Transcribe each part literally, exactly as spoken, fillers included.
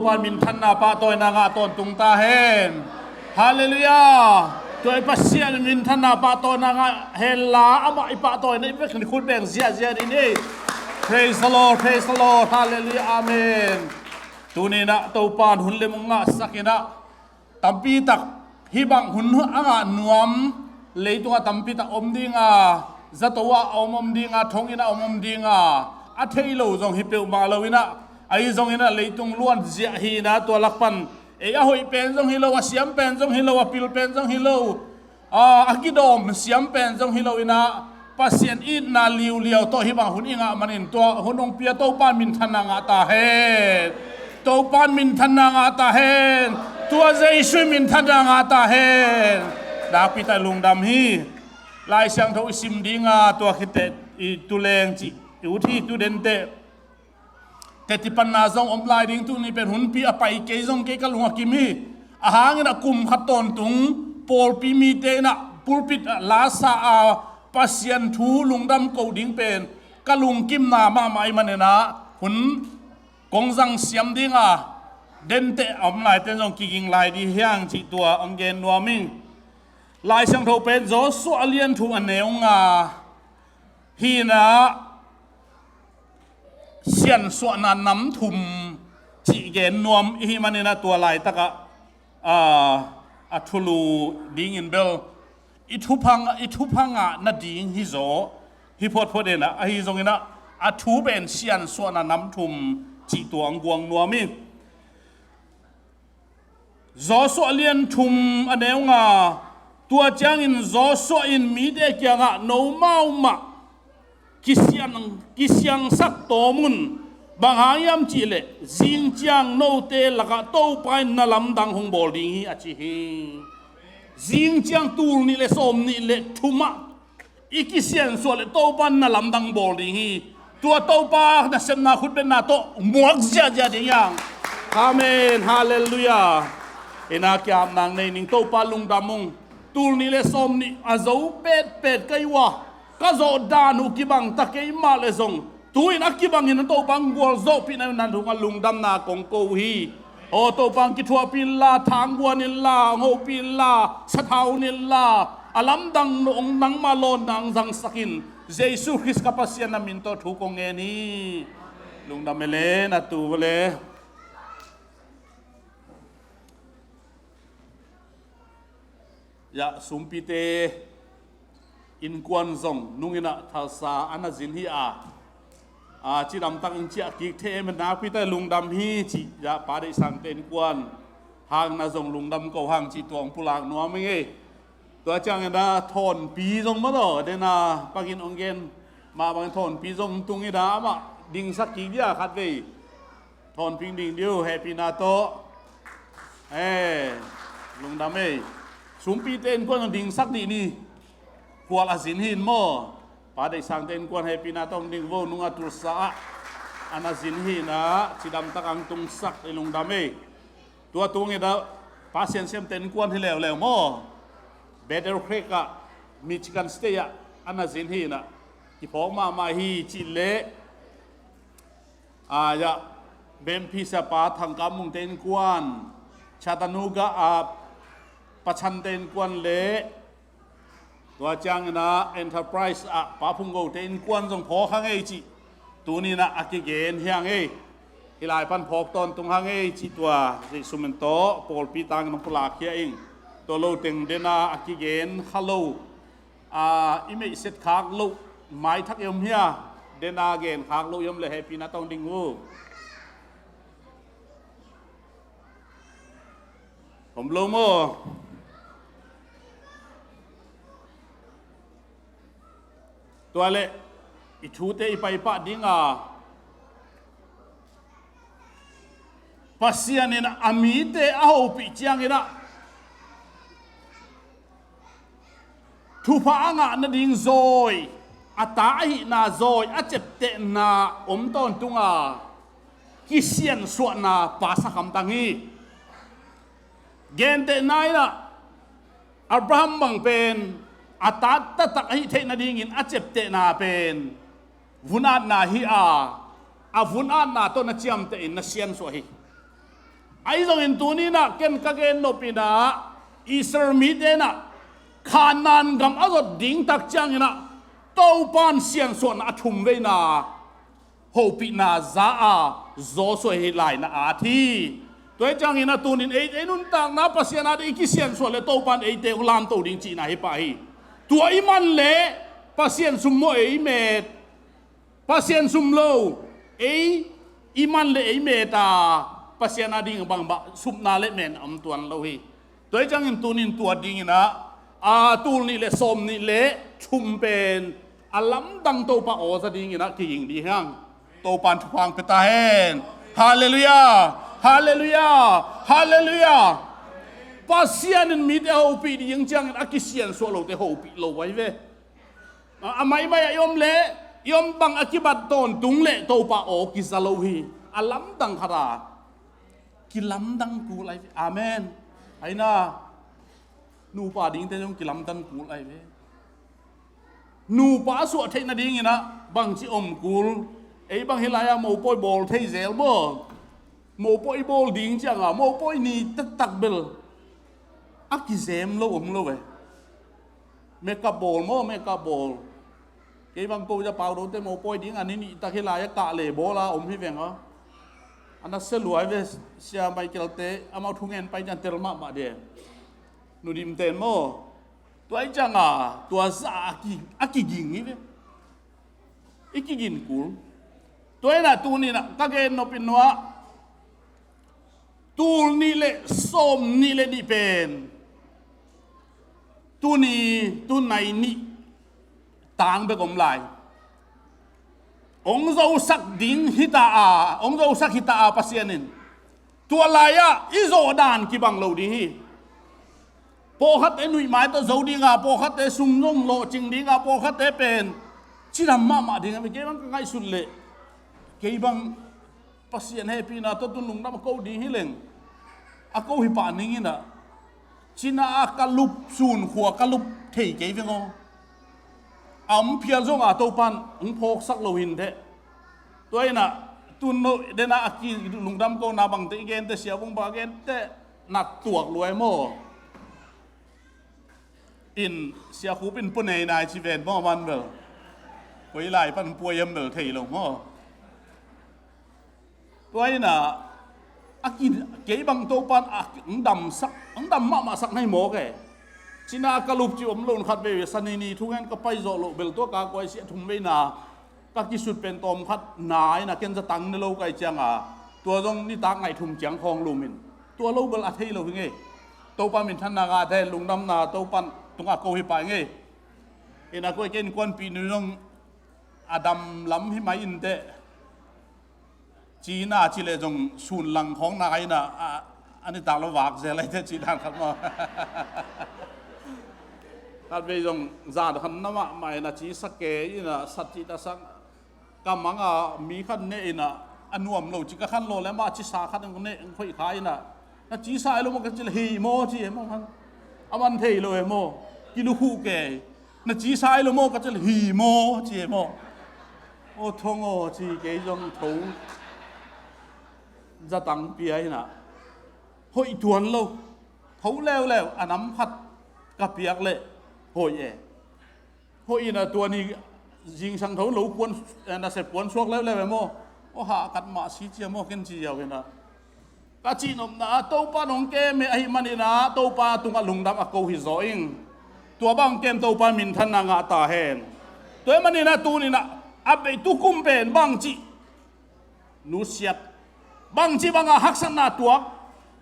Topa minthanna pahtawina ngah tawntung ta hen. Halleluiah. Tua i Pasian minthanna pahtawina ngah henla, amah i pahtawina i bek ni khut beng ziahziah ding hi. Praise the Lord, praise the Lord. Halleluiah, amen. Tuni-in ah Topa in hun le mong ngahsak in ah, tampi tak hih bang hun a ngah nuam, leitungah tampi tak om ding a, zato ah a om om ding a, thong inn ah a om om ding a, a thei lo zong hi peuhmah lo in ah, ahi zongin ah leitung luan ziah hi in ah, tua lak pan ei a hoih pen zong hi lo, a siam pen zong hi lo, a pil pen zong hi lo, a, a kidawm siam pen zong hi lo in ah, Pasian itna liuliau tawh hih bang hun i ngah manin tua hun hong pia Topa minthanna ngah ta hen. Topa minthanna ngah ta hen. Tua Jesu minthanna ngah ta hen. Nakpi tak lungdam hi. Lai Siangtho i sim ding a, tua khit teh i tuleng cih, i ut hi, tu den teh teti panna zong om lai ding. Tuni pen hunpi a pai kei zong kei ka lung a kim hi. Ahang in ah kum khat tawntung pawlpi mite in ah pulpit ah la sa a, Pasian thu lungdam ko ding pen ka lungkimna mahmah ahih manin ah hun kong zang siam ding a, den teh a om lai ten zong kiging lai ding hi hang cih tua hong gen nuam ing. Lai Siangtho pen Joshua a lian thum a neu nga hi in ah, siansuahna nam thum cih gen nuam i hih manin ah, tua laitak ah, a, a thulu dingin bel i thupha, i thupha ngah nading hi zaw hi photphot in ah, ahi zongin ah a thu pen siansuahna nam thum cih tua hong guang nuam hi. Joshua lian thum a neu nga. Tua ciangin Joshua in mite kiangah, "Nomau mah kisiang, kisiangsak tawm un. Bang hang hiam cih leh zing ciang note lakah Topa in na lamdang hong bawl ding hi," a ci hi. Zing ciang tul nih le sawm nih le thum ah i kisiansuah leh Topa in na lamdang bawl ding hi. Tua Topa nasepna khutbetna tawh muak ziahziah ding hi hang. Amen. Halleluiah. Ina kiam nang nei ning, Topa lungdam ung. Tul nih le sawm nih a zo petpet ka hi uh a, ka zawh dan uh kibang ta kei mah leh zong, tu-in a kibangin a Topa hong gualzawhpihna uh nan hong a lungdamna kong ko uh hi. Aw Topa, hong kithuahpih inla, thangguan inla, hong hopih inla, sathau inla, a lamdang nong nangmah lawnna hong zangsak in. Jesu Khrist ka Pasian na min tawh thu kong ngen hi. Lungdam e le, na tu vua le. Ya, sumpite innkuan zong nung in ah thalsa a na zin hi a, a, cidamtak in ciah kik thei em, nakpi tak lungdam hi cih, ya, Pa Deih Sangte innkuan hang na zong lungdam ko hang cih tua hong pulak nuam ing ei. Tua ciangin ah Thawnpi zong maw, den a pakin hong gen mah bangin Thawnpi zong tung in ah amah dingsak kik dia khat vei. Thawnpi ding dih uh, hehpihna tawh. Eh, lungdam ei. Sumpite innkuan dingsak dih ni. Khual a zin hi in maw. Pa Deih Sangte innkuan hehpihna tawh ding vo, nung a tulsa ah a na zin hi in ah, cidamtak hong tungsak ei, lungdam ei. Tua tung in ah Pa Sian Siamte innkuan hi leuleu maw. Battle Creek ah, Michigan State ah a na zin hi in ah, kiphawk mahmah hi cih leh, a, ya, Memphis a Pa Thang Kam Mungte innkuan, Chattanooga a Pa Chante innkuan le, tua ciangin ah Enterprise ah Pa Phung Gote innkuan zong phawk hang ei cih tuni in ah a kigen hi hang ei. Hih lai pan phawk tawntung hang ei cih tua Jesu min tawh pawlpi tangin hong pulak khia ing. Tua lo teng den a a kigen kha lo, a, i meihset khak loh maithak i om hia? Den a gen khak loh i om leh hehpihna tawh ding uh. Om lo maw? Tua leh i thute i paipah ding a, Pasian in a mite a hopih ciangin ah thupha a ngah nading zawi, a ta ahihna zawi, a ciaptehna om tawntung a, kisiansuahna pasa khamtang hi. Gentehna in ah Abraham bang pen a ta taktak ahih theih nadingin a ciaptehna pen vun-atna hi a, a vun-atna tawh na ciamteh in na siansuah hi. Ahi zongin tuni-in ah ken ka gen nop in ah Israel mite in ah Kanaan gam a zot ding tak ciangin ah Topa'n siansuahna a thum veina hopihna za a Joshua hi lai-in a at hi. Tua hi ciangin ah tuni-in ei, ei nuntakna Pasian a ding i kisiansuah leh Topa'n eite hong lamto ding cihna hi pah hi. Tua i man leh Pasian sum maw ei met? Pasian sum lo, ei i man leh ei met a, Pasian a ding bangbang supna leh metna om tuan lo hi. Tua hi ciangin tuni-in tua dingin ah, a, tul nih leh sawm nih leh thum pen a lamdang Topa aw za dingin ah kiging ding hi hang. Topa'n thupha hong pia ta hen. Halleluiah! Halleluiah! Halleluiah! Pasian in mite a hopih ding ciangin a kisiansuah lote hopih lo ahi ve. A, a maimai ah i om leh, i om bang a kibat tawntung leh Topa aw kiza lo hi. A lamdang khat a kilamdang kul ahi ve. Amen. Ahi na, nupa dingte zong kilamdang kul ahi ve. Nupa a suah theih nadingin ah bangci om kul. Ei bang hih lai-ah mopawi bawl thei zel maw? Mopawi bawl ding ciangin ah mopawi ni taktak bel a kizem lo om lo e. Makeup bawl maw, makeup bawl. Kei bang ko za pau dote mopawi ding a ni nih tak hih lai-ah kah le bawl a om hi veng a. A na sia lua hi ve. Sia Michael-te amau thungen pai ciang tel mahmah de. Nu Dim-ten maw? Tua hi ciangin ah tua za a ki, a kiging hi ve. I kigin kul. Tua hi-in ah tuni-in ah ka gen nop in nuam, tul nih leh sawm nih leh nih pen tuni, tunai nih tang bek om lai. Hong zosak ding hi ta a, hong zosak hi ta a Pasian in. Tua lai-ah i zawh dan kibang lo ding hi. Pawlkhatte nuihmai tawh zo ding a, pawlkhatte sum zong lawhcing ding a, pawlkhatte pen cidam mahmah ding a, kei bang ka ngaihsut leh. Kei bang Pasian hehpihna tawh tun lungdam a ko ding hi leng, a ko hi pah ning in ah, cina a ka lup, sun khua ka lup thei kei veng aw. A om phial zong a Topa'n hong phawksak lo hi inteh. Tua hi-in ah tun no den a a ki lungdam kona bangte i gente, Sia Vung bang a gente na tuak lua hi maw? In Sia Khup in pua nei nai ci ven maw, man bel. Koi lai pan pua hiam bel thei lo maw? Tua hi-in ah, a ki, kei bang Topa'n a hong damsak, hong dam mahmahsak na hi mawk e. Cina ka lup ci om lo in khat vei, Sani ni thungen ka pai zawh loh bel tua ka kuai sia thum veina ka kisut pen tawm khat na in ah ken zatang ne lo ka hih ciangin ah, tua zong nitak ngaih thum ciang khawng lum in. Tua lo bel a thei lo hi ing ei. Topa minthanna ngah ta hen, lungdamna Topa tungah ko hi pah ing ei. In ah koi kei innkuanpih nu zong a dam lam hi mai inteh. Cina ci leh zong sun lang khawng na in ah, a, a nitak lo vak zel lai teh cih dan khat maw. Khat vei zong zan khat na mahmah in ah ci sa kei in ah sat cih ta sak. Ka mang a mi khat ne in ah a nuam lo ci ka khan lo leh amah cisa khat hong ne hong khoih kha in ah, na cisa hi lo maw ka cih leh hi maw ci hi maw khan. A man thei lo hi maw. Kilukhuh kei. Na cisa hi lo maw ka cih leh hi maw ci hi maw. Aw thong aw ci kei zong tho zatang pia in ah hoih tuan lo. Tho leuleu a nam khat ka piak leh hoih e. Hoih in ah tua ni zingsang tho lo kuan, eh, nasep kuan suak leuleu e maw. Aw hah kat mah si cia maw ken ci ziau in ah. Ka cihnopna ah Topa nong kem e ahih manin ah Topa tungah lungdam a ko hi zaw ing. Tua bang kem Topa minthanna ngah ta hen. Tua ahih manin ah tuni in ah a bei tukum pen bangci nusiat, bangci banga haksatna tuak,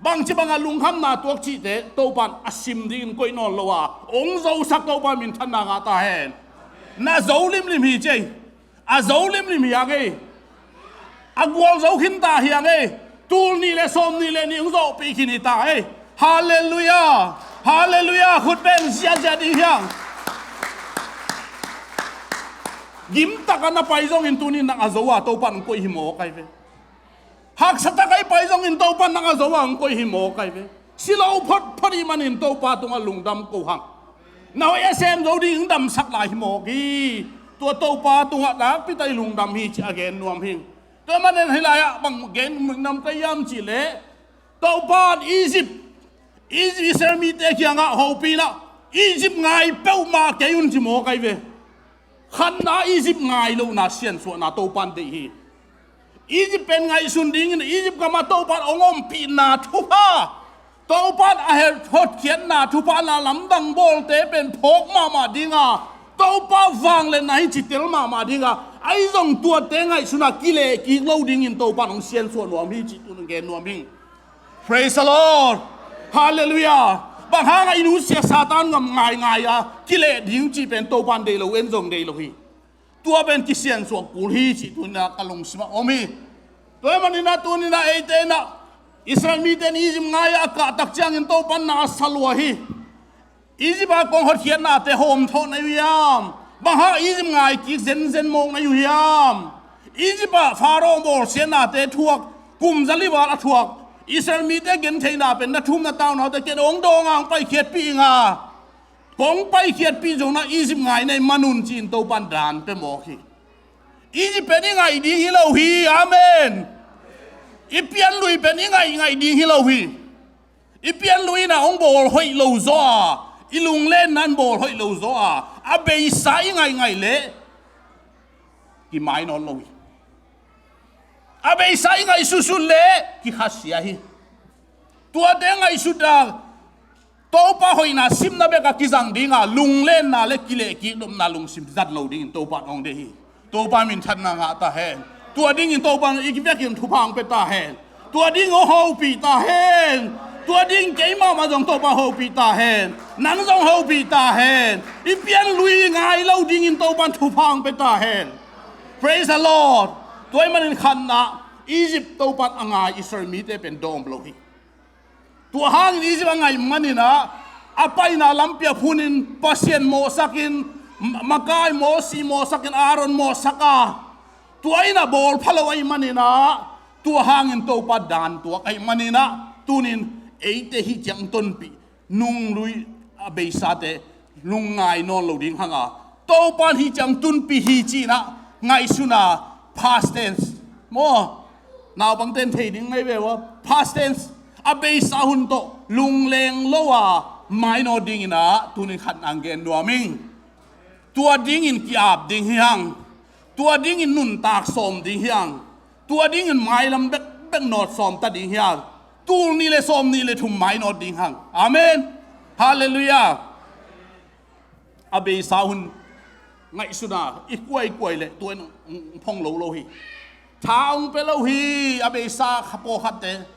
bangci banga lungkhamna tuak cihte Topa'n a sim dingin koih nawn lo a, hong zosak Topa minthanna ngah ta hen. Na zo limlim hi ci ei. A zo limlim hi hang ei. A gualzo khin ta hi hang ei. Tul nih leh sawm nih leh nih hong zawhpih khin hi ta ei. Halleluiah. Halleluiah. Khut beng ziahziah ding hi hang. Gimtak a na pai zongin tuni in nang a zo a Topa'n hong koih hi mawk ahi ve. Haksa tak a i pai zongin Topa'n nang a zo a hong koih hi mawk ahi ve. Si lo photphot ahih manin Topa tungah lungdam ko hang. Na hoih a sem zo ding hong damsak lai hi mawk hi. Tua Topa tungah nakpi tak i lungdam hi cih a gen nuam hi. Tua ahih manin hih lai-ah bang gen lungdam ka hiam cih leh Topan Egypt, Egypt Israel mite kiangah hopih inah, Egypt ngai peuhmah kei un ci mawk ahi ve. Khatna Egypt ngai lohna siansuahna Topan deih hi. Egypt pen ngaihsun dingin Egypt gamah Topan hong ompihna thupha, Topan a hotkhiatna thupha, na lamdang bawlte pen phawk mahmah dinga, Topa vangliatna hi ci tel mahmah dinga, ahi zong tuate ngaihsuna kilehkik lo dingin Topan hong siansuah nuam hi cih tun gen nuam hi. Praise the Lord. Halleluiah. Bang hanga i nusia Satan gam ngaingai a kileh ding cih pen Topan deih lo, en zong deih lo hi. Tua pen kisiansuah kul hi cih tuni-in ah ka lungsimah om hi. Tua ahih manin ah tuni-in ah eite in ah Israel mite in Egypt ngai a a kahtak ciangin Topan na a sa lua hi. Egypt a kong hotkhiatnate hawmthawh na hi uh hiam? Bang hang Egypt ngaikik zenzen mawk na hi uh hiam? Egypt ah Pharaoh bawlsiatnate thuak, kum zali val a thuak Israel mite gentheihna pen na thumna taunaute ken hong dawng a hong paikhiatpih ing a, kong paikhiatpih zong na Egypt ngai na hih man un ci-in Topan daan pia mawk hi. Egypt pen i ngaih ding hi lo hi. Amen. I pianlui pen i ngaih ngaih ding hi lo hi. I pianlui in ah hong bawl hoih lo zaw a, i lunglenna in bawl hoih lo zaw a, a beisa i ngaih ngaih leh kimai nawn lo hi. A beisa i ngaih sutsut leh kikhasia hi. Tuate ngaihsut a Topa hoihna simna bek a kizang dinga, lunglenna le kilehkik nopna lungsim zat lo dingin Topa in hong deih hi. Topa minthanna ngah ta hen. Tua dingin Topa in i vekin thupha hong pia ta hen. Tua ding hong hopih ta hen. Tua ding keimah mah zong Topa hopih ta hen. Nang zong hopih ta hen. I pianlui ngai lo dingin Topa in thupha hong pia ta hen. Praise the Lord. Tua ahih manin khatna, Egypt Topa in a ngai Israel mite pen dawm lo hi. Tua hangin Egypt a ngaih manin ah, a paina lampi ah phunin Pasian mawhsakin, ma-, makai Mosi mawhsakin, Aaron mawhsak a, tua in ah bawl pha lo ahih manin ah, tua hangin Topa daan tuak ahih manin ah, tunin eite hih ciang tonpih, nunglui a beisate lungngai nawn lo ding hang a, Topa in hih ciang tunpih hi ci-in ah ngaihsun a, past tense maw? Naupangte in thei ding ngei ve ua, past tense, a beisa hun tawh lungleng lo a, mai nawn dingin ah tunin khatna hong gen nuam ing. Tua dingin ki-ap ding hi hang. Tua dingin nuntak sawm ding hi hang. Tua dingin mailam bekbek nawt sawm ta ding hi hang. Tul nih le sawmnih le thum mai nawt ding hang. Amen. Halleluiah. A beisa hun ngaihsun a, i kuaikuai leh tua in hong phong lo lo hi. Tha hong pia lo hi, a beisa kha pawlkhatte.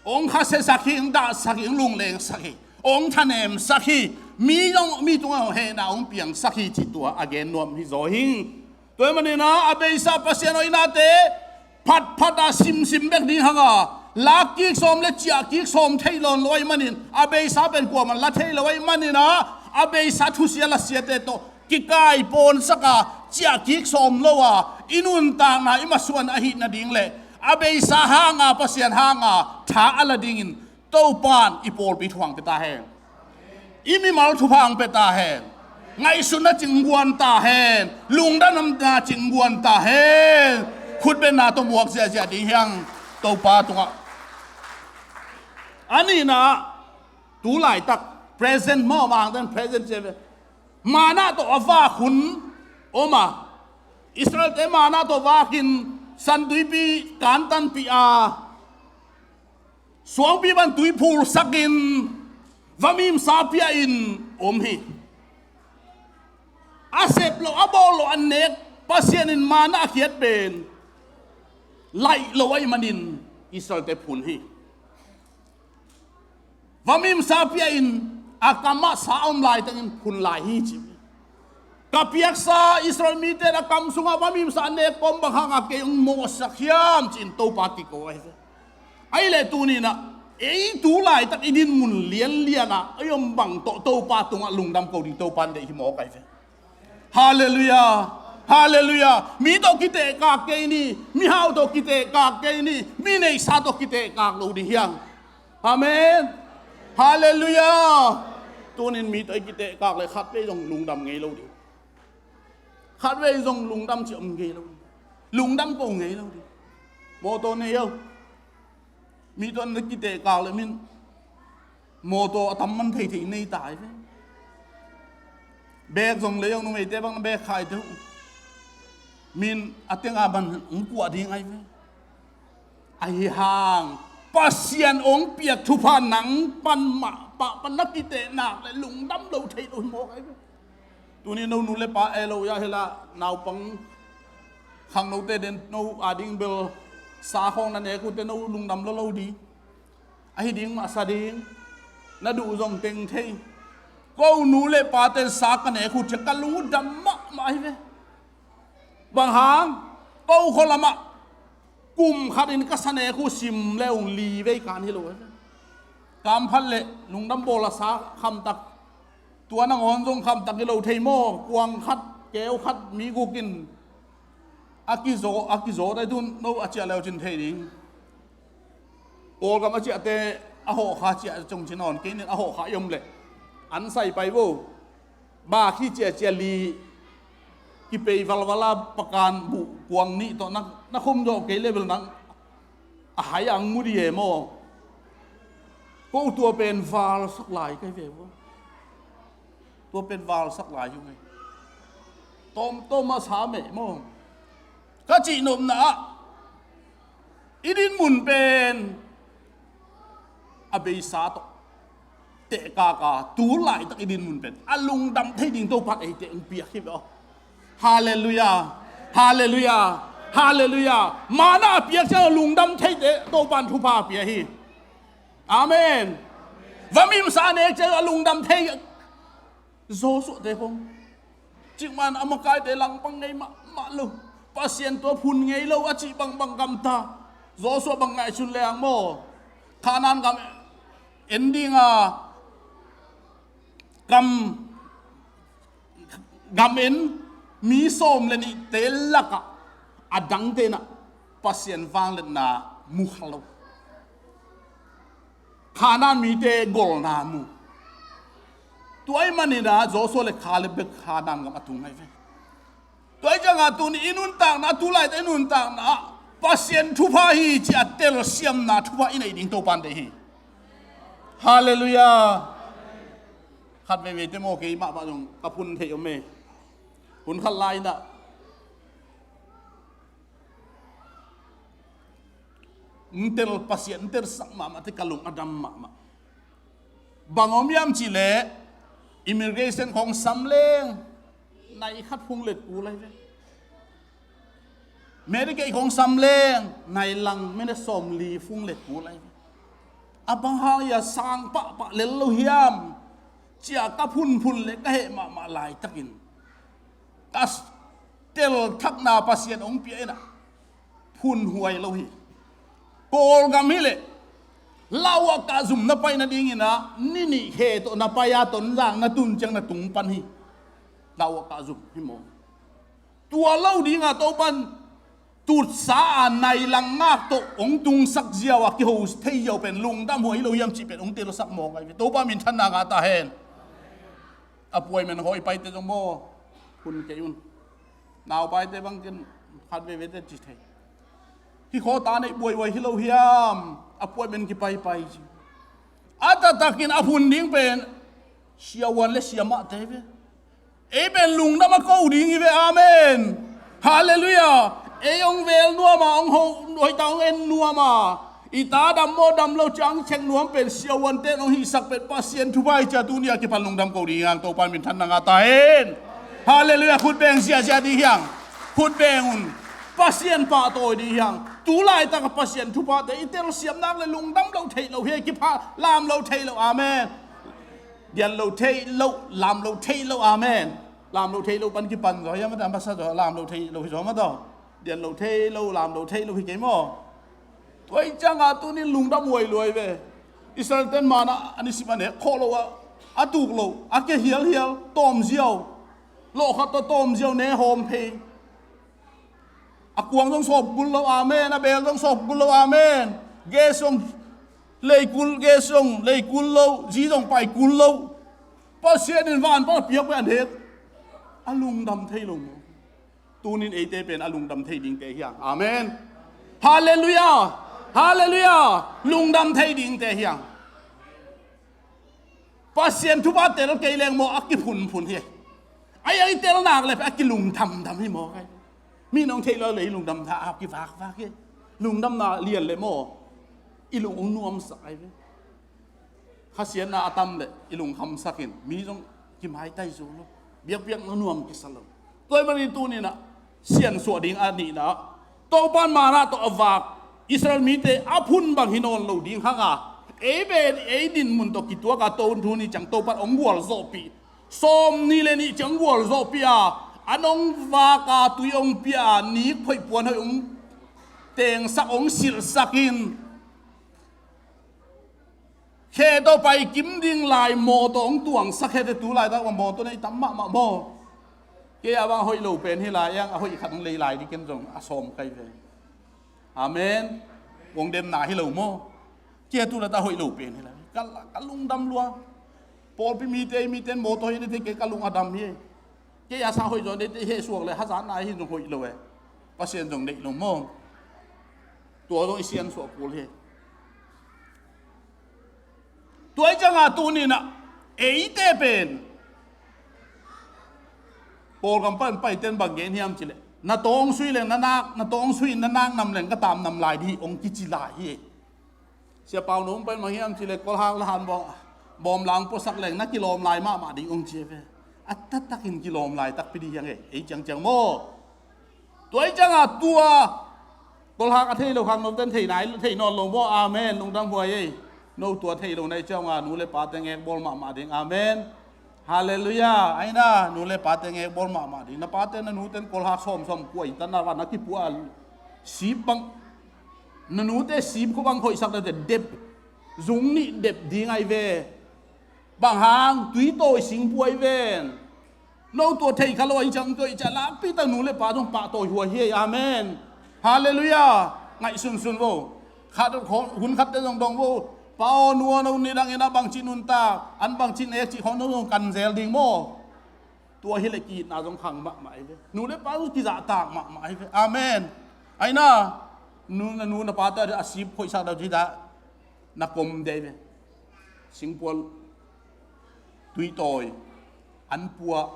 Hong khasiasak hi, hong dahsak hi, hong lunglengsak hi, hong thanemsak hi. Mi zong, mi tungah hong hehna hong piangsak hi cih tua a gen nuam hi zaw hi. Tua ahih manin ah, a beisa Pasian hoihnate phatphat a simsim bek ding hang a, lakkik sawm le ciahkik sawm thei lawn lo ahih manin, a beisa pen kuamah la thei lo ahih manin ah, a beisa thusia lasiate tawh kikai pawnsak a, ciahkik sawm lo a, i nuntakna i masuan ahih nading le a beisa hang a, Pasian hang a tha a la dingin Topa in i pawlpi thupha hong pia ta hen. I mimal thupha hong pia ta hen. Ngaihsutna cingguan ta hen. Lungdamna cingguan ta hen. Khutbetna tawh muak ziahziah ding hi hang Topa tungah. A nihna, tu laitak, present maw, Mangkang present ci ve. Manna tawh a vak hun om a, Israelte manna tawh vakin San Tuipi kantanpih a, suangpi pan tui phulsakin vamimsa pia-in om hi. A sep loh, a bawl loh, a nek, Pasian in manna a khiat pen laih lo ahih manin Israelte phun hi. Vamimsa pia-in a kamah sa a om laitakin phun lai hi ci. Ka piaksa Israel mite in a kam sungah vamimsa a nek pawm bang hangah kei hong mawhsak hiam ci-in Topa kiko ahi ve. Ahih leh tuni-in ah, ei tu laitak i dinmun lianlian ah ei om bang tawh Topa tungah lungdam ko ding Topa in deih hi mawk ahi ve. Halleluiah. Halleluiah. Mi tawh kitehkak kei ni. Mihau tawh kitehkak kei ni. Mi neihsa tawh kitehkak lo ding hi hang. Amen. Halleluiah. Tunin mi tawh i kitehkak leh khatvei zong lungdam ngei lo ding. Khatvei zong lungdam cih om ngei lo ding. Lungdam ko ngei lo ding. Mawtaw nei o. Mi tuan na kiteh kak le min mawtaw a tam man thei thei nei ta hi ve. Bek zong le zong numeite bang na bek khai te uh. Min a tenga ban hong kuah ding ahi ve. Ahi hang Pasian hong piak thupha nang pan mah pah pan na kiteh nak le lungdam lo thei lo hi mawk ahi ve. Tuni no nu le pa e lo ya hela naupang khangnote den no ading bel sa khawng na nek uh te no lungdam lo lo ding. Ahi ding mah sa ding. Na duh zong teng thei. Ko nu le pa ten sa ka nek uh ciah ka lungdam mahmah ahi ve. Bang hang ko khualamah kum khatin ka sa nek uh sim le ung li vei kan hi lo ahi ve. Kamphat le lungdam bawl a sa khamtak tua nangawn zong khamtak hi lo thei maw? Kuang khat keu khat mi gukin a kizaw a kizaw dai tun no a ciah leu cin thei ding. Kawlgam a ciahte a hawhkha ciah cung ci nawn kei nin a hawhkha i om leh an sai pai vo. Ba khi ciahciah li kipei valvala pakan buh kuang nih tawh na khum zawh kei level nang a hai ang mu di e maw? Ko tua pen valsak lai kai ve vo. Tua pen valsak lai hi ngai. Tawmtawm a sa meh maw? Ka cihnopna ah i dinmun pen a beisa tawh tehkaka tu laitak i dinmun pen a lungdam thei ding Topan eite hong piak hi ve aw. Halleluiah. Halleluiah. Halleluiah. Mana a piak ciang a lungdam theite Topan thupha a pia hi. Amen. Va mimsa a nek ciang a lungdam thei Joshua te khong cikman a makaite langpang ngei mahmah lo. Pasian tua phun ngei lo a cih bangbang gamta. Joshua bang ngaihsun le ang maw? Khanan gam en dinga gam gam en mi sawm le nihte lakah a dangte nah Pasian vangliatna mu kha lo. Khanan mite golna mu. Tua i maninah Joshua le Caleb bek Khanan gam a tung ahi ve. Tua i ciangah tuni i nuntakna a tu laite i nuntakna ah Pasian thupha hi ci a telsiamna thupha i neih ding Topan deih hi. Halleluiah. Khat veiveite maw kei mahmah zong ka phun theih om e. Hun khat lai inah Ntel Pasian ntel sak mahmah te ka lung a dam mahmah. Bang om hiam cihleh immigration khong sam leng nai khat phung let kul ahi ve. Medicaid khong sam leng nai lang mene sawm li phung let kul ahi ve. A bang hang ia sang pahpah lel lo hiam cia ka phunphun le ka heh mahmah laitakin ka tel thakna Pasian hong pia inah phun huai lo hi. Kawlgam hileh lauah kah zum na pai nadinginah ni nih khe tawh na pai a Tonzang na tun ciang na tung pan hi. Lauah kah zum hi maw? Tua lo dinga Topan tutsa a nai lang ngak tawh hong tungsak ziau a kiho thei ziau pen lungdam huai hi lo hiam cih pen hong telsak mawk ahi ve. Topa minthanna ngah ta hen. Appointment hawi paite zong maw hun kei un. Naupaite bangkin khat veivete ci thei. Hi khawta neih buaihuai hi lo hiam? Appointment kipaipai ci. A taktakin a phun ding pen siavuan le siamahte ve. Ei pen lungdam a ko ding hi ve. Amen. Halleluiah. Ei hong vel nuama hong hoih ta hong en nuama i ta dam maw dam lo ciang cek nuam pen siavuante in hong hihsak pen Pasian thupha hi cia tuni a kipan lungdam ko ding hiang. Topa minthanna ngah ta hen. Halleluiah. Khut beng ziahziah ding hiang. Khut beng un. Pasian pahtawi ding hiang. Tu laitaka Pasian thuphate i telsiam nak le lungdam lo theih lo hi kipha lam lo theih lo. Amen. Dian lo theih lo lam lo theih lo. Amen. Lam lo theih lo pan kipan zaw hiam a ta masa zaw lam lo theih lo hi zaw ma taw. Dian lo theih lo lam lo theih lo hi kei maw? Tua i cianga tunin lungdam huai luai ve. Israel ten mana an i sip a nek khawh lo a, a tuk lo a, ke hialhial tawm ziau. Lawhkhat tawh tawm ziau ne hawm phei. A kuang zong sawp kul lo. Amen. A beel zong sawp kul lo. Amen. Gas zong lei kul, gas zong lei kul lo. Zi zong pai kul lo. Pasian in van pan a piak ve an het. A lungdam thei lo maw? Tunin eite pen a lungdam thei dingte hiang. Amen. Halleluiah. Halleluiah. Lungdam thei dingte hiang. Pasian thupha tel kei leng maw a kiphunphun hi. A i tel nak le a kilungdamdam hi maw kai. Mi nong thei lo le i lungdamna a kivakvak hi. Lungdamna lian le maw i lung ong nuamsak ai ve. Khasiatna a tam le i lungkhamsak in mi zong kimaitai zo lo. Biakpiak na nuam kisa lo. Tua ahih manin tuninah siansuah ding a nihna ah Topan manna tawh a vak Israel mite a phun bang hi nawn lo ding hanga ei pen ei dinmun tawh kituaka to thu ni ciang Topan ong gualzawhpih. Sawm ni le nih ciang gualzawhpih a a nong vaka tui ong pia a nik phoih puan hoih ong tengsak ong silhsak in khe tawh pai kim ding lai mawtaw hong tuangsak he te tu laitak bang mawtaw nei tam mahmah maw? Kei a bang a hoih lo pen hi lai ang a hoih khat hong lei lai ding ken zong a sawm kai ve. Amen. Kong demna hi lo maw? Kei a tu laitak a hoih lo pen hi lai ka, ka lungdam lua. Pawlpi mite mite mawtaw hi ni te kei ka lung a dam hi. Kei a sa hoih zaw dei te heh suak le hazatna hi zong hoih lo e. Pasian zong deih lo maw? Tua zong i siansuah kul hi. Tua i cianga tuninah eite pen Paul kam pan paiten bang gen hiam cileh na tawng sui leng na nak na tawng sui na nak nam leng ka tam nam lai dih ong kici lai hi. Sia pau nung pen mah hiam cileh kolhak lahan bawm lang puasak leng na kilawm lai mahmah ding ong ci ve. A taktakin kilawm lai takpi dih hiang e ei ciangciang maw? Tua i cianga tua kolhak a thei lo khang noten thei nai thei nawn lo maw? Amen. Lungdam huai ei. No tua thei lo nai cianga nu le pate ngek bawl mahmah ding. Amen. Halleluiah. Aina nu le pate ngek bawl mahmah ding na pate na nuten kolhak sawmsawm kuai tan na van a kipua sip bang na nute sip khua bang khoihsak date dep zung nih dep ding ai ve. Bang hang tui tawi singpuai ven. No tua thei kha lo ahi ciang tua i ciah lakpi tak nu le pa zong pahtawi huai hi. Amen. Halleluiah. Ngaih sunsun vo. Khat hun khatte zong dong vo. Pa aw nu aw no nidangin a bangci nuntak an bangci nek cih khawng no zong kan zel ding maw? Tua hileh kiitna zong khang mahmah ahi ve. Nu le pa zong kizahtak mahmah ahi ve. Amen. Aina nu na nu na pate a sip khoihsak dau cih dah na kom dei ve. Singpual tui tawi an pua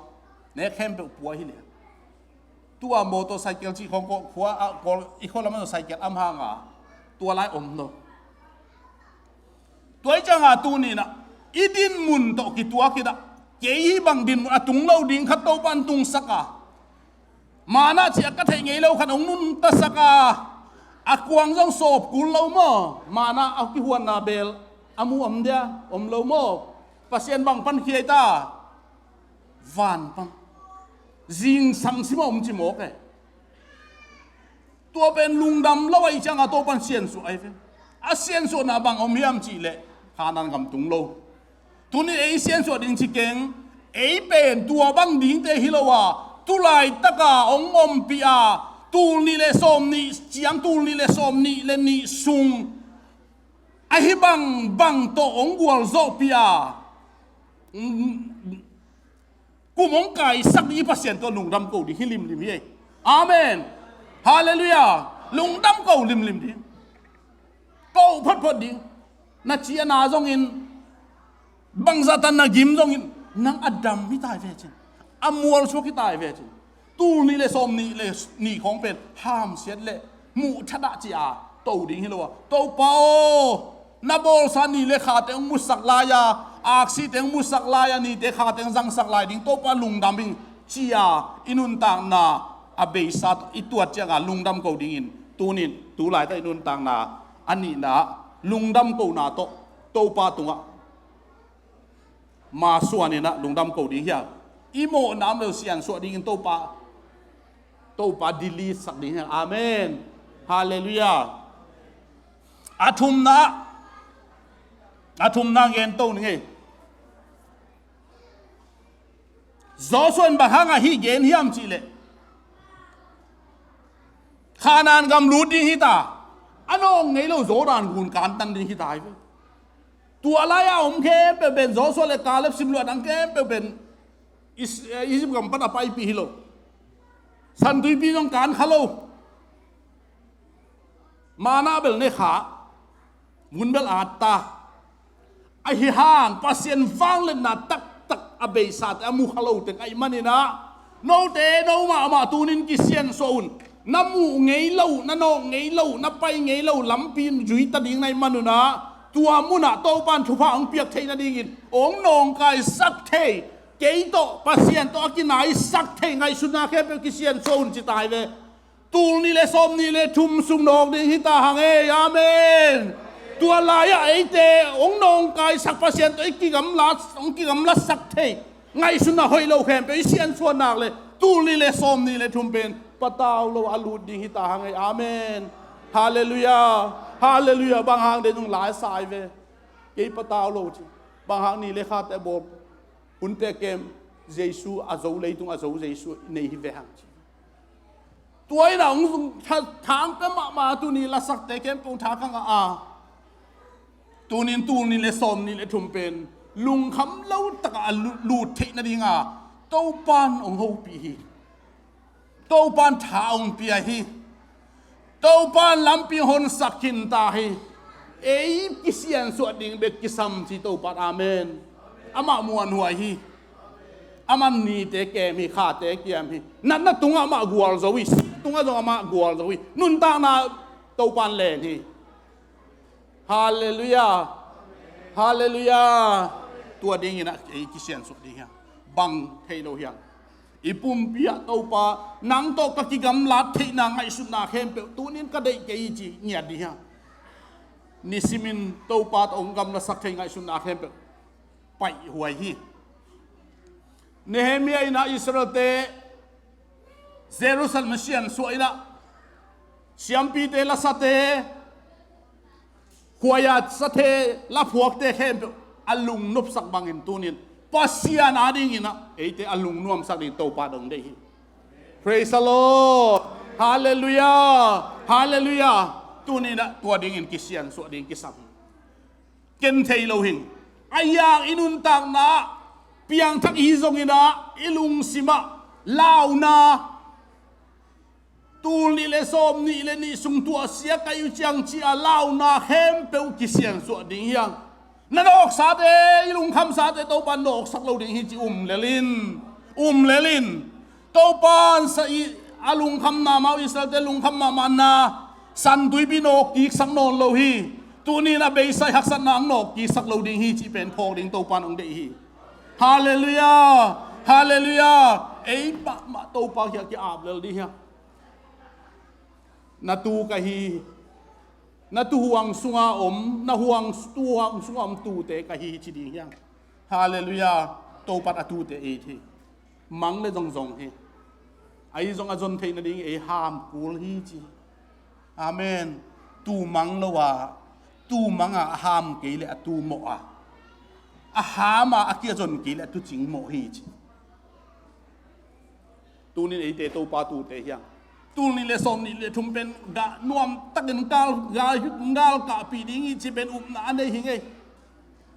nek khempeuh pua hi lian. Tua motorcycle cih khawng kawh khua ah kawl i khaw lamah cycle am hanga tua lai om lo. Tua i cianga tuninah i dinmun tawh kituak inah kei hi bang dinmun a tung lo ding khat Topa an tungsak a Manna ciah ka theih ngei lo khat hong nuntasak a, a kuang zong sawp kul lo maw? Manna a kihuanna bel a mu om dia om lo maw? Pasian bang pan khiai ta? Van pan. Zingsang sim a om ci mawk e. Tua pen lungdam lo ahi cianga Topan siansuah ahi ve. A siansuahna bang om hiam cihleh Kanaan gam tung lo. Tuni ei siansuah ding ci keng, ei pen tua bang dingte hi lo a, tu laitaka hong ompih a, tul nih le sawm nih ciang tul nih le sawm nih le nih sung ahi bang bang tawh hong gualzawhpih a, kum hong kaisak ding i Pasian tawh lungdam ko ding hi limlim hi. Amen. Halleluiah. Lungdam ko limlim ding. Ko photphot ding. Na ciana zongin bangzah tan na gim zongin nang a dam hi tai ve cin. A mualsuak hi tai ve cin. Tul nih le sawm nih le nih khawng pen hamsiat le muh thadah ci a to ding hi lo a, Topa aw, na bawlsa ni le khate hong musak lai-a, aksite hong musak lai-a, nite khate hong zangsak lai ding Topa lungdam ing ci a i nuntakna a beisa tawh i tuat cianga lungdam ko dingin tunin tu laitah i nuntakna a nihna lungdam kona tawh Topa tungah masuaninah lungdam ko ding hiam? I mawhna om lo siansuah dingin Topa Topa delete sak ding hiam? Amen. Halleluiah. A thumna a thumna gen to ning ei. Joshua in bang hangah hih gen hiam cihleh Kanaan gam lut ding hita. A nawng ngei lo Jordan gun kantan ding hita hi ve. Tua lai-a om khempeuh pen Joshua le Kaleb simluah dang khempeuh pen Is- eh, Egypt gam pan a paipih hi lo. Santuipi zong kan kha lo. Mana bel ne kha, vun bel at ta. Ahi hang Pasian vangliatna taktak a beisate a mu kha lote ngaih manin ah, note no mahmah tunin kisiansuah un. Na muh ngei lo, na nawk ngei lo, na pai ngei lo lampi zui ta ding na hih manun ah, tua munah Topa'n thupha hong piak theih nadingin hong nawngkaisak thei, kei tawh Pasian tawh a kinaisak thei ngaihsutna khempeuh kisiansuah un ci ta hi ve. Tul nih le sawm nih le thum sung nawk ding hi ta hang ei. Amen. Tua lai-ah eite hong nawngkaisak Pasian tawh i kigamla, hong kigamlasak thei ngaihsutna hoih lo khempeuh i siansuah nak le tul nih le sawm nih le thum pen patau lo a lut ding hi ta hang ei. Amen. Halleluiah. Halleluiah. Bang hang den hong lai sa hi ve. Kei patau lo ci. Bang hang ni le khate bawl, hunte kem, Jesu a zo, leitung a zo Jesu nei hi ve hang ci. Tua in ah hong zong tha-, thang pia mahmah tuni lasakte khempeuh tha ka ngah a. Tunin tul nih le sawm nih le thum pen lungkham lo takah a lu-, lut theih nadinga Topa'n hong hopih hi. Topa'n tha hong pia hi. Topa'n lampi hong honsak khin ta hi. Ei kisiansuah ding bek kisam ci Topa'n. Amen. Amah muanhuai hi. Amah nite kem hi, khate kiam hi. Natna tungah amah gualzo hi. Sih tungah zong amah gualzo hi. Nuntakna Topa'n len hi. Halleluiah. Halleluiah. Tua dingin ah ei kisiansuah ding hiam? Bang thei lo hiam? I pumpi ah Topa, nang tawh ka kigamlat theihna ngaihsutna khempeuh tunin ka deih kei hi ci ngiat ding hiam? Nisimin Topa tawh hong gamlasak thei ngaihsutna khempeuh paihhuai hi. Nehemiah in ah Israelte Jerusalem siansuah in ah siampite, lasate, khuaia sate, laphuakte khempeuh a lungnopsak bangin tunin Pasian adingin ah eite a lungnuamsak ding Topa dong deih hi. Praise the Lord. Halleluiah. Halleluiah. Tunin ah tua dingin kisiansuah ding kisam hi. Ken thei lo hing. A yak i nuntakna piangthak i hi zongin ah i lungsim ah launa, tul nih le sawm nih le nih sung tua sia ka hi uh ciang ci-a launa khempeuh kisiansuah ding hiam? Na nawksate, i lungkhamsate Topa nawksak lo ding hi ci um lel in. Um lel in. Topa'n sa i a lungkham mahmah uh, Israelte lungkham mahmahna San Tuipi nawkkiksak nawn lo hi. Tunin a beisa i haksatna hong nawkkiksak lo ding hi cih pen phawk ding Topa'n hong deih hi. Halleluiah. Halleluiah. Ei mahmah Topa kiang ki-ap lel ding hiam? Na tu ka hi. Na tuuhuang sunga om, na huang, tuuhuang sunga om tuute ka hi ci ding hiam? Halleluiah. Topa'n a tuute it hi. Mang le zongzong hi. Ahi zong a zon theih nading ei ham kul hi ci. Amen. Tuu mang lo a, tuu mang a, a ham kei le a tuu mawh a, a ham a, a kia zon kei le a tuucing mawh hi ci. Tunin eite Topa tuute hiam? Tul nih le sawm nih le thum pen gah nuamtakin gal, gal, galkahpih ding hi ci pen upna a nei hi ngei.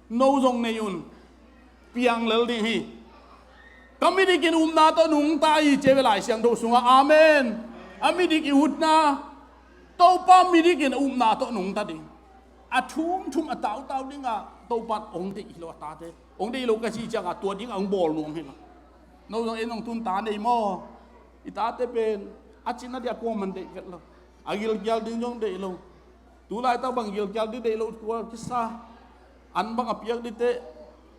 No zong nei un. Piang lel ding hi. Ka midikin upna tawh nungta hi ci ve Lai Siangtho sungah. Amen. A midik i utna Topa midikin a upna tawh nungta ding. A thumthum a tautau dingah Topa'n hong deih hi lo a tate. Hong deih lo ka cih ciangah tua dingah hong bawl nuam hi lo. No zong en zong tun ta nei maw? I tate pen a cina dia kuaman deih vet lo. A gilkial ding zong deih lo. Tulaitak bang gilkial ding deih lo kua kisa. An bang a piak ding teh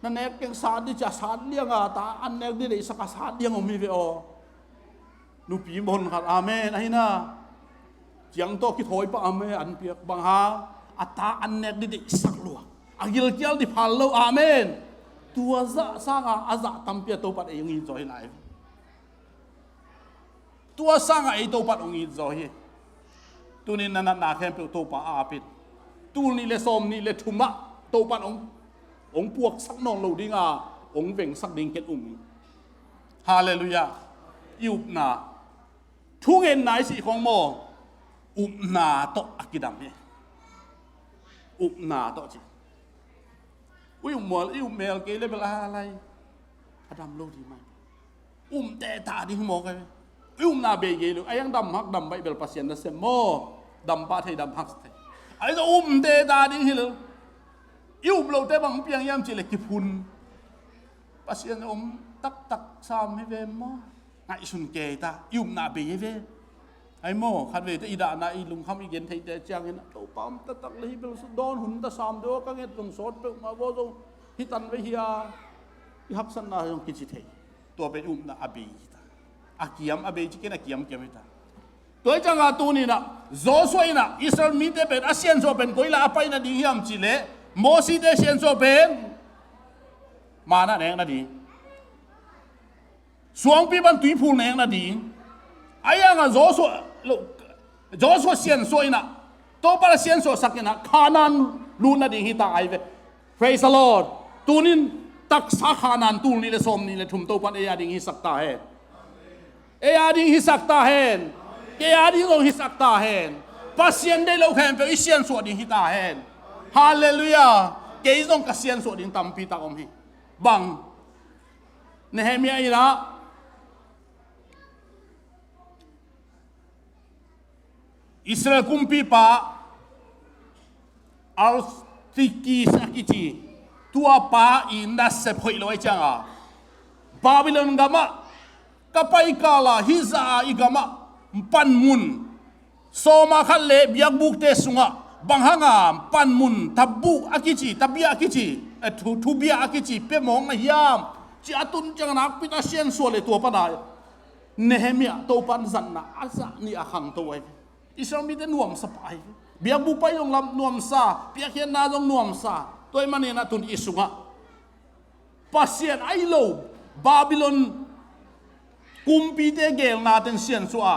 na nek keng sat ding ci a sat lianga ta an nek ding deihsak a sat liang om hi ve aw. Nupi mon khat, amen, ahi na. Ciang tawh kithawi pah, amen, an piak bang hang a ta an nek ding deihsak lua. A gilkial ding phal lo, amen. Tua zah sanga a zah tampi a Topa'n ei hong it zaw hi lai. Tua sanga ei Topa'n hong it zaw hi. Tunin na natna khempeuh Topa a ap in. Tul nih le sawm nih le thumah Topa'n hong, hong puaksak nawn lo dinga hong vengsak ding ken um hi. Halleluiah. I upna, thungetna i cih khong maw, upna tawh a kidam hi. Upna tawh ci. Ui, upmual, i upmel kei le bel a lai a dam lo ding mai. Umteh ta ding maw kai. I upna bei kei lo a, yang dam hak dam baih bel Pasian nasem maw? Dam pah thei, dam hak thei. Ahi zong upna ta ding hi lo. I up lote bang piang hiam cih leh kiphun. Pasian om taktak sam hi ve maw. Ngaihsun kei ta, i upna a bei hi ve. Ahi maw, khatvei te i dahna, i lungkham, i gen theite ciangin, Topa om taktak le hi bel dawn hun ta sam deuh a ka nget zong sawt peuhmah vaw zong hi tan ve hi a, i haksatna zong kici thei. Tua pen i upna a bei hi ta. A kiam a bei ci ken, a kiam kiam hi ta. Tua hi ciangah tuni-in ah Joshua in ah Israel mite pen a siansuah pen koi lah a pai nading hiam cih leh, Mosite siansuah pen manna nek nading, suangpi pan tuiphul nek nading. Ahi hangah Joshua, Joshua siansuah in ah, Topa in a siansuahsak in ah Kanaan lut nading hi ta ahi ve. Praise the Lord. Tuni-in taksa Kanaan tul nih le sawm nih le thum Topa in ei a ding hisak ta hen. Ei a ding hisak ta hen. Kei a ding zong hisak ta hen. Pasian deih lo khempeuh i siansuah ding hi ta hen. Halleluiah. Kei zong ka siansuah ding tampi tak om hi. Bang? Nehemiah in ah Israel kumpipa Artakserses a kici, tua pa i nasep hoih lo ahih ciangah, Babylon gamah ka pai kal a, hih zah a i gamah panmun sawma khat le biakbukte sungah bang hanga panmun tabu a kici, tabia a kici, eh, thu, thubia a kici pia mawk na hiam, ci a tun ciang nakpi tak a siansuah leh tua pan a Nehemiah Topa in zatna a zah nih a khangto ahi ve. Israel mite nuamsa pah ahi ve. Biakbuk pai zong lam nuamsa, piakkhiatna zong nuamsa. Tua ahih manin ah tun i sungah Pasian ahi lo Babylon kumpite geelna ten siansuah a,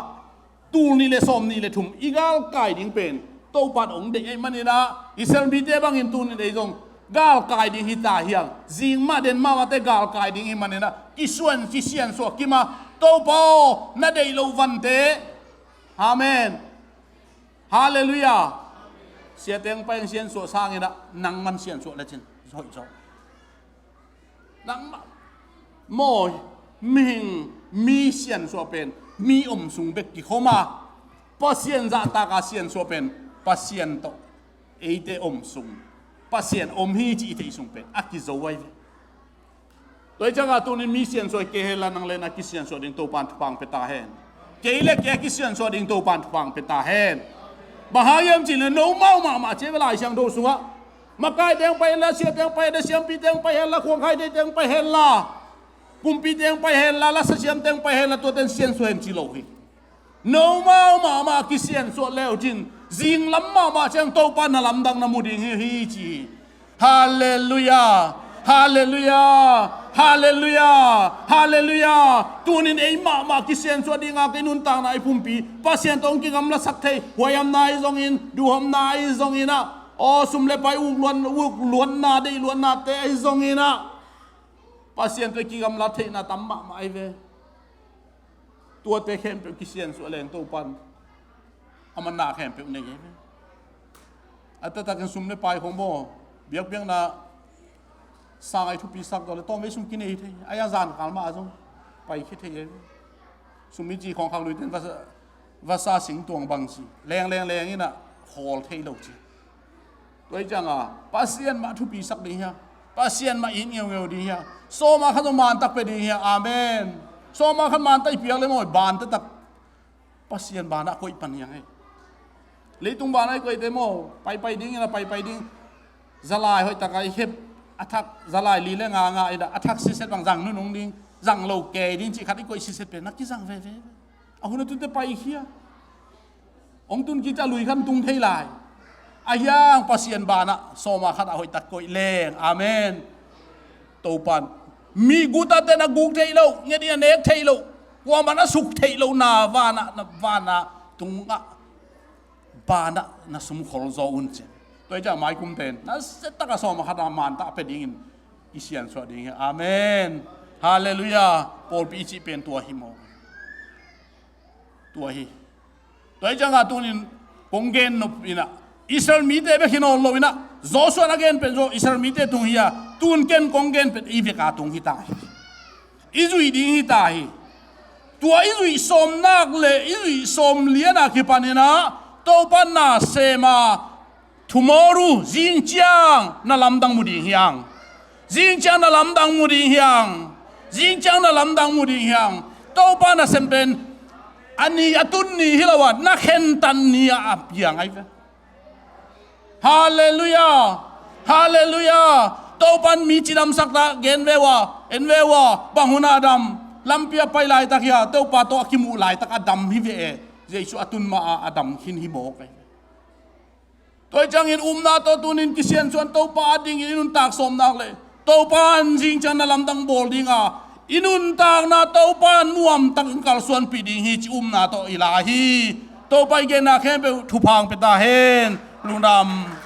tul nih le sawm nih le thum i galkai ding pen Topa in hong deih ahih manin ah, Israel mite bangin tuni-in ei zong galkai ding hi ta hi hang. Zing mah den mahmahte galkai ding ahih manin ah, kisuan, kisiansuah kim a, Topa aw, na deih loh vante. Amen. Halleluiah. Siate hong pai-in siansuah sangin ah nangman siansuah lecin hoih zaw. Nangmah maw, mihing, mi siansuah pen mi om sung bek kikhawm a, Pasian zahtak a siansuah pen Pasian tawh eite om sung, Pasian om hi cih i theih sung pen a kizo ahi ve. Tua ahih ciangah tuni-in mi siansuah kei hen la, nang le na kisiansuah ding Topa in thupha hong pia ta hen. Kei le kei a kisiansuah ding Topa in thupha hong pia ta hen. Bang hang hiam cih leh nomau mahmah ci ve Lai Siangtho sungah. Makaite hong pai hen la, siate hong pai hen la, siampite hong pai hen la, khuangkhai deite hong pai hen la, kumpite hong pai hen la, lasa siamte hong pai hen la, tuate in siansuah hen ci lo hi. Nomau mahmah kisiansuah le uh cin, zinglam mahmah ciang Topa na lamdang na mu ding hi, hi ci hi. Halleluiah. Halleluiah. Halleluiah. Halleluiah. Tuni-in ei mahmah kisiansuah ding a, kei nuntakna, i pumpi Pasian tawh hong kigamlasak thei, huaihamna ahi zongin, duhhopna ahi zongin ah, aw, sum le pai uk luan, uk luanna, deih luannate ahi zongin ah, Pasian tawh i kigamla theihna tam mahmah ahi ve. Tuate khempeuh kisiansuah leng Topa in a manna khempeuh nei hi ve. A taktakin sum le pai khong maw, biakpiakna sang a i thupisak tawh le tawmvei sum kinei thei, a ia zan kal mah a zong paikhia thei hi ve. Sum i ci khong khak luite in vasa, vasa singtuang bang ci, leng leng leng in ah khawl thei lo ci. Tua ahih ciangah Pasian mah thupisak ding hi a, Pasian mah it ngeungeu ding hi a, sawma khat zong mantak pia ding hi a. Amen. Sawma khat mantak i piak le maw, ban taktak Pasian banah koih pan hi hang hi. Leitung banah i koihte maw, paipai ding in a, paipai ding. Zalai hoih takah i khep, a thak zalai li le nga nga in a, a thak siset bang zang nunung ding, zang lo kei ding cih khat i koih siset pen na kizang veve. A hun a tute paikhia. Hong tun kik ciang lui khat tung thei lai. A hiang Pasian banah sawma khat a hoih tak koih leng. Amen. Topa in mi gutate na guk theih loh, nget in a nek theih loh, kuamah na suk theih loh na vanah, na vanah tungah banah na sumkhol zaw un ci. Tua ahih ciang maikumte in na siatak a sawma khat a mantak pia dingin i siansuah ding hi. Amen. Halleluiah. Pawlpi i cih pen tua hi maw? Tua hi. Tua ahih ciangah tuni-in kong gen nop in ah, Israel mite bek hi nawn lo in ah, Joshua in a gen pen zong Israel mite tung hi a, tun ken kong gen pen i vek a tung hi ta hi. I zuih ding hi ta hi. Tua i zuih sawm nak le i zuih sawm lian a kipan in ah, Topa na sem a, tomorrow, zing ciang na lamdang mu ding hi hang. Zing ciang na lamdang mu ding hi hang. Zing ciang na lamdang mu ding hi hang. Topa na sem pen a ni a tun ni hi lo a, na khentan ni a a piang ahi ve. Halleluiah. Halleluiah. Topan mi cidamsak ta gen ve ua, en ve ua, bang hun a dam? Lampi a pai laitak hi a, Topa tawh a kimuh laitak a dam hi ve e. Jesu a tun ma a a dam khin hi mawk e. Tua hi ciangin upna tawh tunin kisiansuan Topa a dingin i nuntak sawm nak le Topa in zing ciang na lamdang bawl ding a, i nuntakna Topa in nuamtak in kalsuanpih ding hi ci upna tawh i la hi. Topa i genna khempeuh thupha hong pia ta hen. Lungdam.